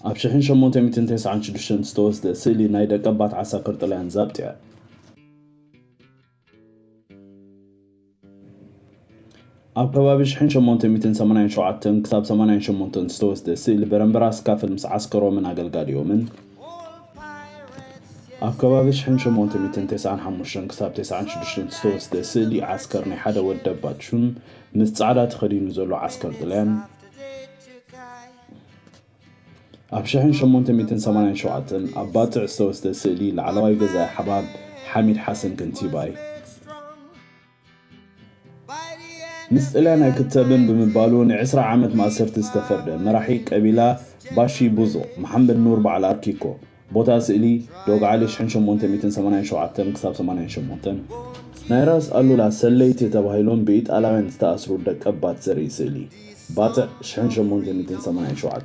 ኣብ ሽሕን ሸሞንተ ሚእትን ተስዓን ሽዱሽተን ዝተወስደ ስእሊ ናይ ደቀባት ዓሳክር ጥልያን ዛብጥ እያ። ኣብ ከባቢ ሽሕን ሸሞንተ ሚእትን ሰማንያን ሸውዓተን ክሳብ ሰማንያን ሸሞንተን ዝተወስደ ስእሊ በረምበራስ ካፍል ምስ ዓስከሮምን ኣገልጋሊኦምን፣ ኣብ ከባቢ ሽሕን ሸሞንተ ሚእትን ተስዓን ሓሙሽተን ክሳብ ተስዓን ሽዱሽተን ዝተወስደ ስእሊ ዓስከር ናይ ሓደ ወደባት ሹም ምስ ጻዕዳ ተኸዲኑ ዘሎ ዓስከር ጥልያን፣ ኣብ ሽሕን ሸሞንተ ሚእትን ሰማንያን ሸውዓተን ኣብ ባጽዕ ዝተወስደ ስእሊ ላዕለዋይ ገዛኢ ሓባብ ሓሚድ ሓሰን ከንቲባይ። ምስ ጥልያን ኣይክተብን ብምባሉ ንዕስራ ዓመት ማእሰርቲ ዝተፈርደ መራሒ ቀቢላ ባሺ ቡዞ መሓመድ ኑር በዓል ኣርኪኮ፣ ቦታ ስእሊ ዶግዓሊ ሽሕን ሸሞንተ ሚእትን ሰማንያን ሸውዓተን ክሳብ ሰማንያን ሸሞንተን፣ ናይ ራስ ኣሉላ ሰለይቲ ተባሂሎም ብኢጣልያውያን ዝተኣስሩ ደቀባት ዘርኢ ስእሊ ባጽዕ ሽሕን ሸሞንተ ሚእትን ሰማንያን ሸውዓተ።